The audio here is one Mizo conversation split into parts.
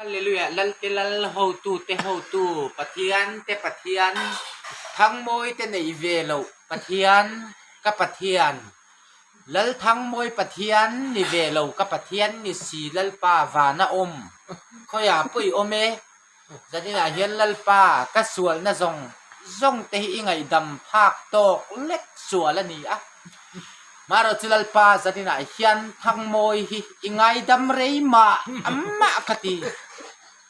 Hallelujah Lalte Lal hotute hotu Pathian te Pathian Thangmawi te nei ve loh Pathian ka Pathian Lal Thangmawi Pathian ni ve lo ka Pathian ni si Lalpa vana awm khawiah pawh i awm e Zaninah hian Lalpa ka sualna zawng zawng te hi i ngaihdam phak tawk lek sual a ni a. Marawh chu Lalpa zaninah hian Thangmawi hi i ngaidam rei mah mah ka ti.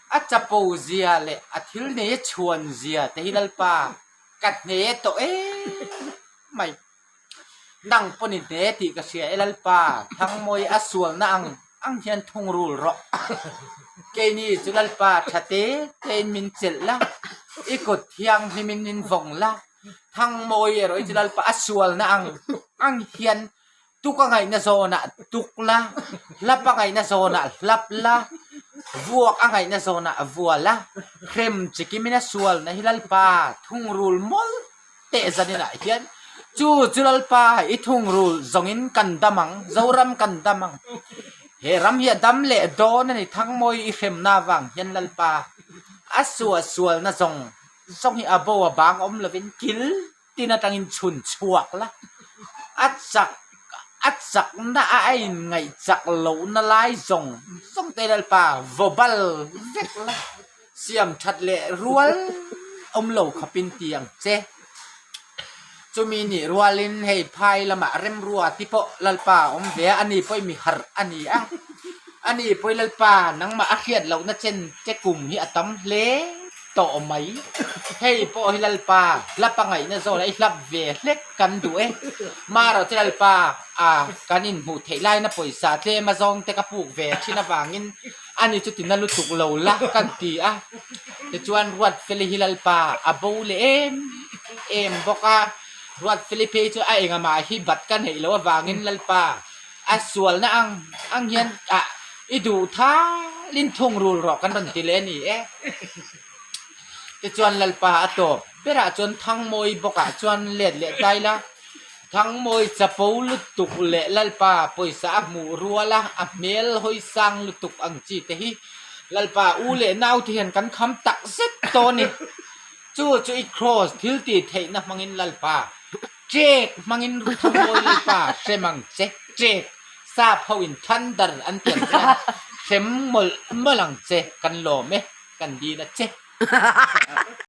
A chapo zia leh a thil nei a chhuan zia te hi Lalpa ka hne tawh em mai. Nang pawn i hne tih ka hria e Lalpa, Thangmawi a sualna ang ang hian thungrul rawh. Keini chu Lalpa tha te tein min chelh la, i kut thianghlimin min vawng la, Thangmawi erawh hi chu Lalpa a sualna ang ang hian tuk a ngaihna zawnah tuk la, hlap a ngaihna zawnah hlap la, vuak a ngaihna zawnah vua la, hrem chikimin a sualna hi Lalpa thungrul mawlh teh zaninah hian chu chu Lalpa i thungrul zawngin kan dam ang, Zoram kan dam ang. He ram hi a dam leh dawn a ni Thangmawi i hremna avang hian Lalpa a suah sualna zawng zawng hi a bo a bang awm lovin kil tin atangin chhun chhuak la, a chak a chakna a a inngaih chak lohna lai zawng zawng te Lalpa vaw bal vek la. Siam that leh rual awm lo khawpin ti ang che. Chumi nih rualin hei phai lamah remrua ti pawh Lalpa a awm ve a, ani pawh i mi harh a ni a. Ani pawh i Lalpa nangmah a hriat lohna chen che kum hi a tam hle tawh mai. Hei pawh hi Lalpa hlap a ngaihna zawnah i hlap ve hlek kan duh e. Marawh che Lalpa a kan inhmuh theih laina pawisa tlem a zawng te ka puk ve thin avangin Ani chu tina lutuk lo la kan ti a, tichuan Ruatfeli hi Lalpa a bo leh em em bawk a, Ruatfeli phei chu a engamah hi bat ka neih loh avangin Lalpa a sualna ang ang hian ah i duh thalin thungrul rawh kan rawn ti leh a ni e. Tichuan Lalpa a tawp berah chuan Thangmawi bawkah chuan let leh tai la. Thangmawi chapo lutuk leh Lalpa pawisa a hmuh rual a, a hmel hawi sang lutuk ang chi te hi Lalpa u leh nau te hian kan kham tak zet tawh a ni. Chu chu i kraws thil tih theihna hmangin Lalpa ṭek hmangin Thangmawi Lalpa hrem ang che, ṭek sap ho in thunder an ti ang hian hrem mawlh mawlh ang che kan lawm e, kan dil a che.